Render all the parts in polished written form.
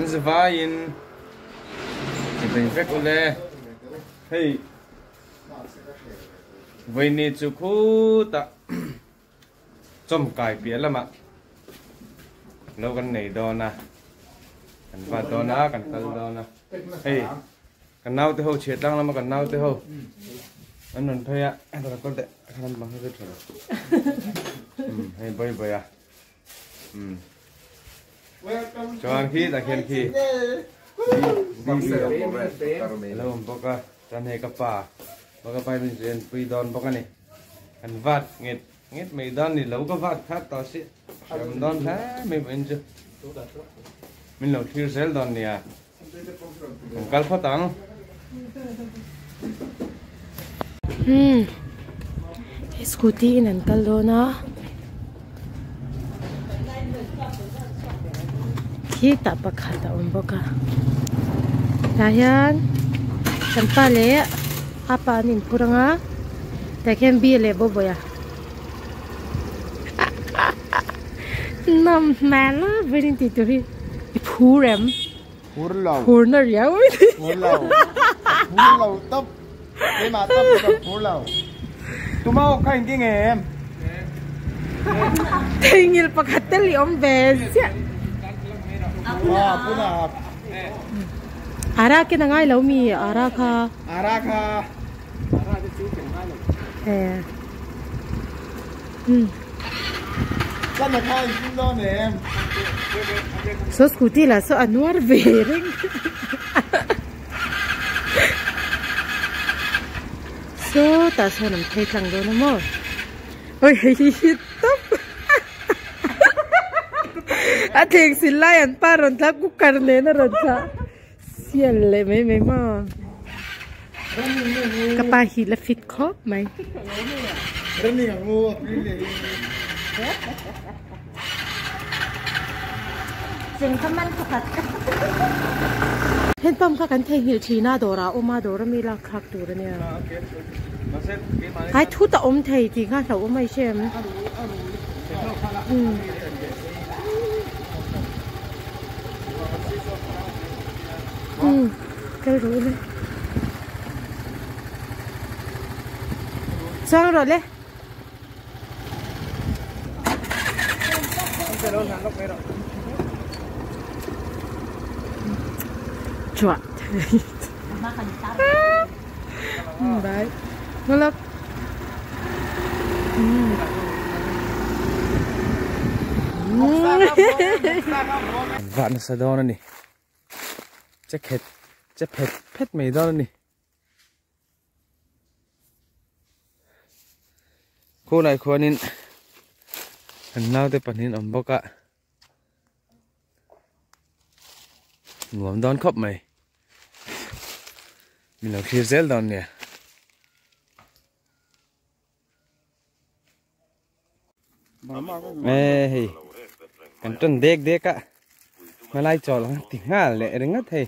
An zavaiin chibai vek ule. Hei vawiini chu khutah chawmkai piah lamah lo kan nei dawn a, kan vat dawn a, kan kal dawn a. Hei kan naute ho chhiat tlang lama kan naute ho an rawn phei a, a kal teh a khan bang hi tha lo. Hei bawi bawi a. Chuan khi tah khian khi a lo awm bawk a chuan hei ka pa ka pa min zui an pui dawn bawk a ni an vat nget nget mai dawn ni lo ka vat khat tawh si hriam dawn hle mai vawiin chu min lo thlir zel dawn nia kan kal phawt ang. Hmm scooty in an kal dawn a khitah pakhat a awm bawk a tah hian kan pa leh a pa an inphur ang a tah khian bia leh bawbawih a nawm hmel a vawiin tih tur hi i phur em. Phur lo. Phur na riau. Phur lo. Phur lo tawp. Keimah tawp ka phur lo. Tuma awk kha engtin nge em? Theihnghilh pakhat tel i awm ve ziah. Ah, puna. Ara ken a ngai lo mi ara kha. Ara kha. Ara te chu ken ngai lo. Eh. Hmm. Kan a kha in dawn em? So scooty lah saw a nuar ve reng. So tah sawn an phei tlang dawn a maw? Oi hei hi hi tawp. A thleng sil lai an pa rawn thla cooker nen a rawn thla. Sial leh mai mai maw. Ka pa hi la fit khawp mai. Hand pump kha kan theihnghilh thin a dawrah a awm a dawr ami lak thlak tur a nia. Hai thut a awm thei tih kha hlauhawm a i hre em? Umm kal rawh ule chuang rawh le chuah bye ngalak Vah nasa dawn a ni. Che khet che phet phet mai dawn a ni. Khulai khuanin an naute pahnih an awm bawk a. Nuam dawn khawp mai. Min lo thlir zel dawn nia. Ê hei kan tan dek dek a hmalai chawl ang ti nghal leh ringawt hei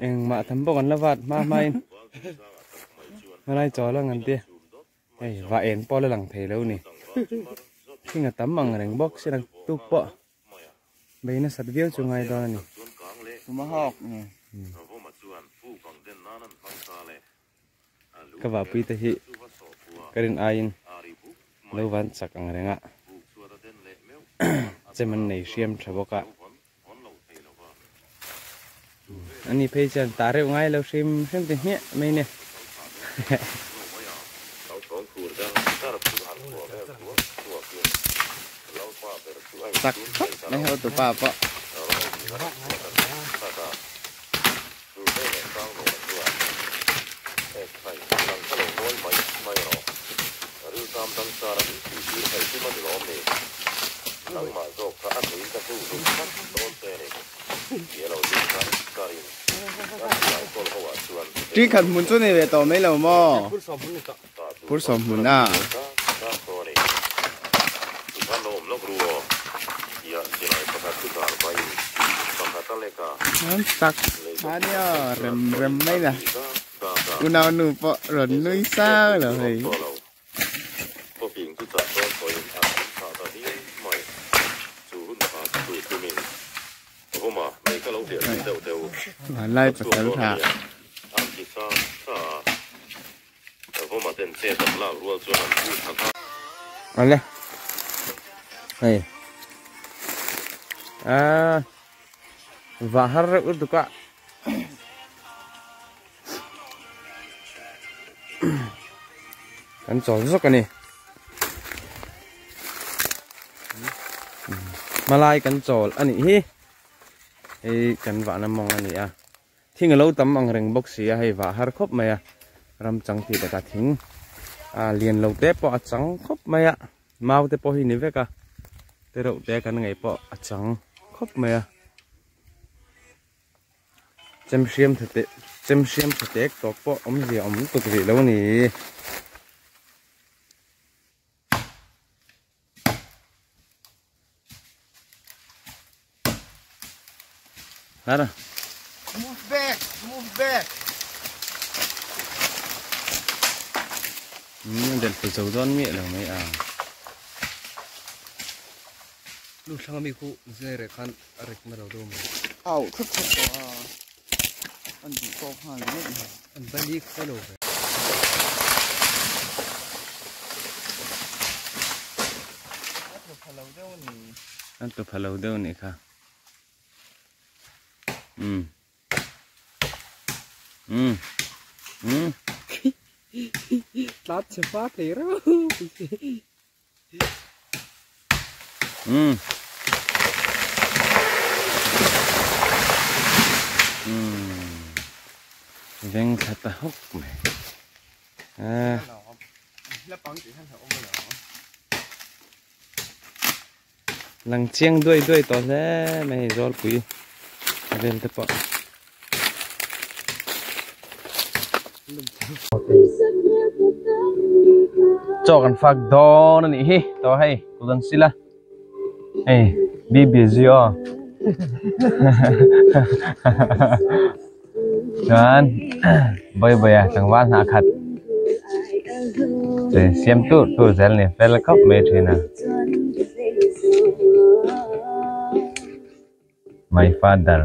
engmah tham bawk an la vat hma hma in hmalai chawl ang an tia hei vah eng pawh la lang thei lo ni thing a tam ang reng bawk si lang tuk pawh bei nasat viau chu ngai dawn a ni. Ka vahpui te hi ka rin aiin lo van chak ang reng a, chem an nei hriam tha bawk a, ani phei chuan tah reuh ngai lo hrim hrim ti hmiah mai nia. Chak khawp mai ho tupa pawh. Ṭi khat hmun chu nei ve tawh mai lo maw? Phur sawm hmun a. An tak ania rem rem mai la unau nu pawh rawn nui sang lo hei. Lai pasal tha. Ale. Hei. À. Và har reuh lutuk a. Kan chawl zawk a ni. Hmalai kan chawl a nih hi. Hei kan vahna mawng a ni a. Thing a lo tam ang reng bawk si a, hei vah har khawp mai a. Ram chang tih takah thing a lian lo te pawh a chang khawp mai a. Mau te pawh hi ni vek a. Te reuh te kan ngaih pawh a chang khawp mai a. Chem hriam tha teh chem hriam tha tek tawp pawh awmzia awm lutuk rih lo a ni. Tara. Move back, move back. Del pu zo dawn miah lo mai a. Nu thlang ami khu zai reh khan a rek na lo deuh mai. Au thut thut tawh a, an duh tawk nghal ngawt mai. An bali khaw lo ve. A tlu pha lo deuh a ni. A tlu pha lo deuh a nih kha. Umm. Umm. Umm. Tlat chhe fak thei reuh. Umm. Umm. Veng thla ta hawk mai. Ah. Lang chiang duai duai tawh hle mai hei zawlpui vel te pawh. Chaw kan fak dawn a nih hi tawh hei kut an sil a hei be busy aw chuan bawibawi a tlangval hnah khat siam tur tur zel a ni fel khawp mai thin a my father.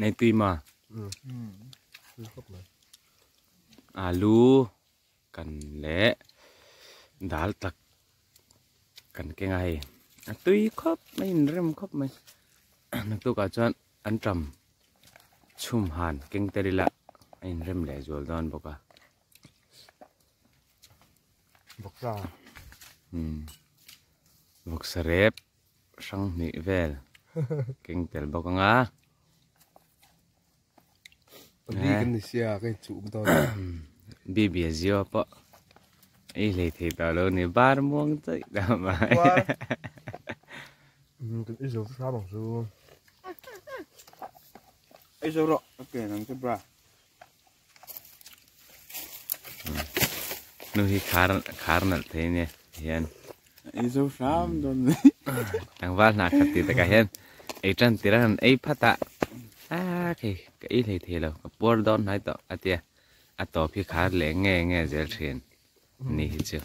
Nei tui ma alu kan leh dal tak kan keng a hei a tui khawp mai in rem khawp mai naktukah chuan an tam chhum han keng tel ila a inrem leh zual dawn bawk a. Vawksa. Hmm. Vawksa rep hrang hnih vel keng tel bawk anga. Pali kan ni sia ka inchuh dawn. Bibi a zio pawh ei hlei thei tawh lo ni bar muang chaih ta mai. Kan ei zo hram ang chu. Ei zo rawh ka ken ang che bra. Nu hi khar khar nalh thei nia hian. Ei zo hram dawn ni. Tlangval hna khat tih takah hian ei tan tir a han ei phat a a khei ka ei hlei thei lo ka puar dawn hnai tawh a tia a tawp hi khar leh nge nge zel thin ni hi chu.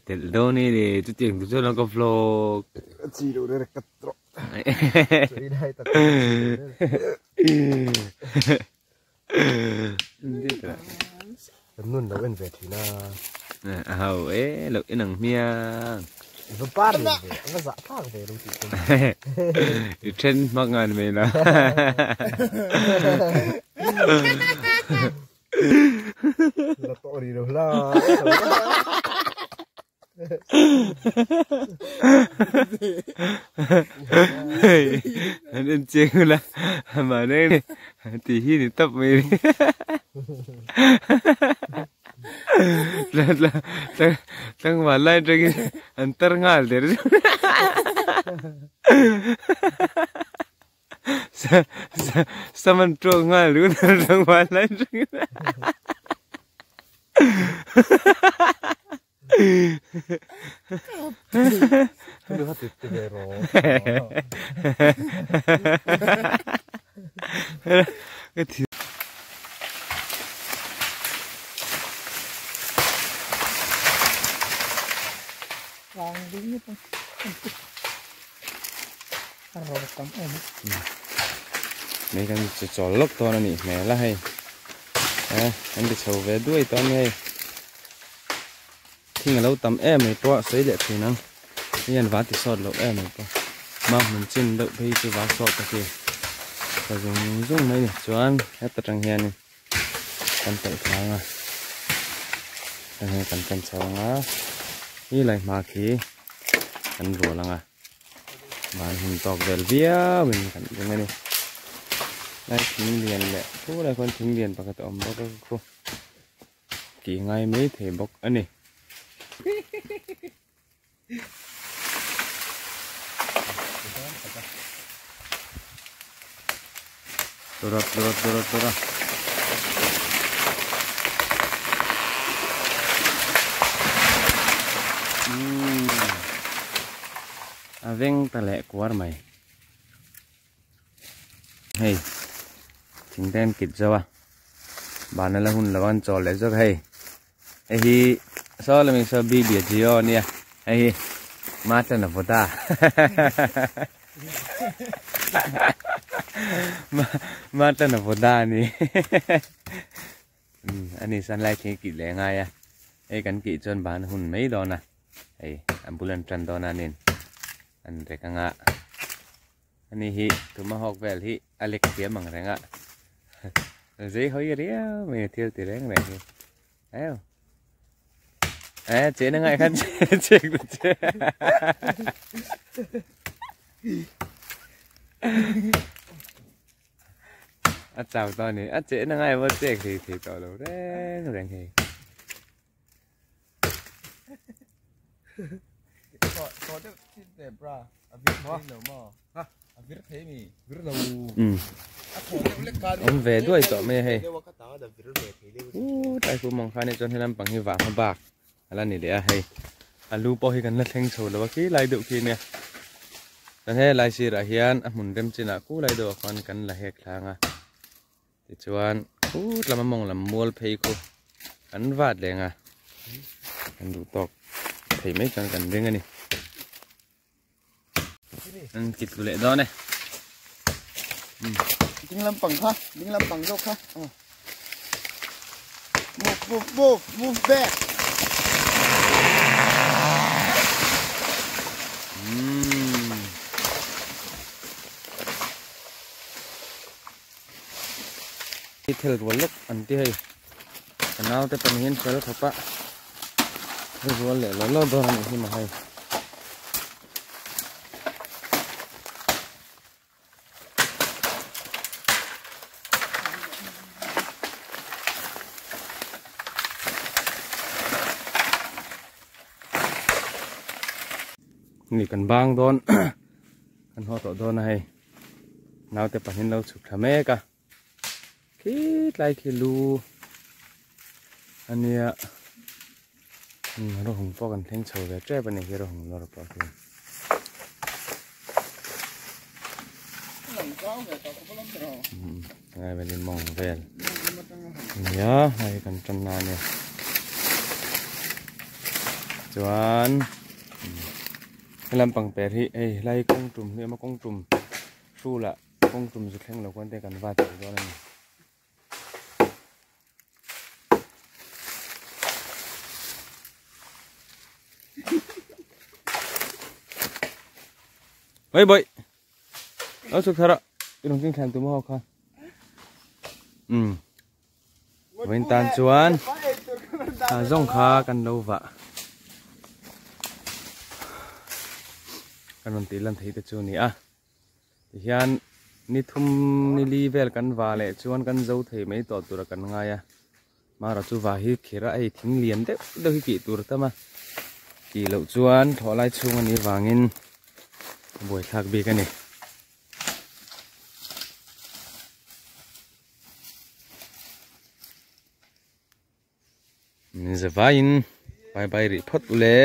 Telh dawn i ni chutiang tur chuan ka vlog. Kan nun lo en ve thin a. A ho e lo en ang hmiang. I va par ve ve, a va zah thlak ve lo tih chu. I then hma ngan mai la. La to ri lo la. Hei an en chiang la mahni tih hi ni tawp mai ni tlangval lai atangin an tar nghal der saman tuak nghal deuh tlangval lai atangin. Mấy cái trò lốc to nó nỉ mẹ là hay anh đi sầu về đuôi to này khi mà lâu tầm em này to sấy lệ thì năng nhân vá thì sọt lộc em này to mà mình trên đậu bây cho vá sọt cái gì và dùng dùng mấy này cho hết tất trăng hiền này cần tự thang à cần cần cần sầu á như này mà khí ăn rùa lăng à bạn hùng tọc về vía mình cần dùng cái này đây thính liền lẹ chú đây con thính liền và cái tôm bóc cái cô chỉ ngay mấy thể bóc anh này Tura tura tura tura. À veng ta lẹ quá mày. Hey, chính tên kịp chưa à? Bạn là hun là con trò lẹ rất hay. Hey, sao là mình sao bị bịa gì nè? Hey, mát là vô ta. Mát là vô ta nè. Anh ấy san lại thì kịp lẹ ngay à? Hey, cần kịp cho bạn hun mấy đó nè. Hey, ambulance trần đó nè nên. Anh thấy căng ạ. Anh ấy hi, tụi mà học về hi, Alex kia bằng răng ạ. Dễ hơi ria, mình thiếu tiền răng này. Thấy không? Ê, chế nó ngại khăn chế chế chế. À chào to này, à chế nó ngại vô chế thì to lâu đấy, răng thì. Ông về đuôi tọ mê hay. Tại khu mong khai này cho nên làm bằng hy vọng mà bạc. Là nỉ để hay. Alu po hi kan la thleng chho lo ki lai deuh khi nè. Tan he lai sir ah hian a hmun rem chinah ku lai deuh ah khuan kan la hek thlang a. Tichuan khut lam a mawng lam mual phei khu an vat leng a. Kan duh tawk thei mai chuan kan ring a ni. An kit ku leh dawn e. Ding lam pang kha, ding lam pang zawk kha. Move, move, move, move back. Thel rual lok an ti hei anau te pan hian fel khawp a thel rual leh lo lo dawn a nih hi ma hei ni kan bang dawn kan haw tawh dawn a hei nau te pan hian lo chhuk thla mek a. Khi lai khi lu ania ro hung pawh kan thleng chho ve tep ani hi ro hung lawr pawh khi ngai velin mawng vel ania hei kan tan na ania chuan helam pang per hi hei lai kawng tum hi emaw kawng tum hrulah kawng tum zu thleng lo kuan te kan va thei dawn ani. Ôi bội, nó sụt thật ạ, cái đồng kinh thành tụi nó học ha. Vawiin tan chuan a zawng kha kan lo vah kan rawn tih lan theih te chu a ni a tihian ni thum ni li vel kan vah leh chuan kan zo thei mai tawh tura kan ngai a mara chu vah hi khir a hei thing lian deuh deuh hi tih tur tam a tih loh chuan thawh lai chhung a nih vangin buaithlak bik a ni. Min zavaiin bye bye rih phawt ule.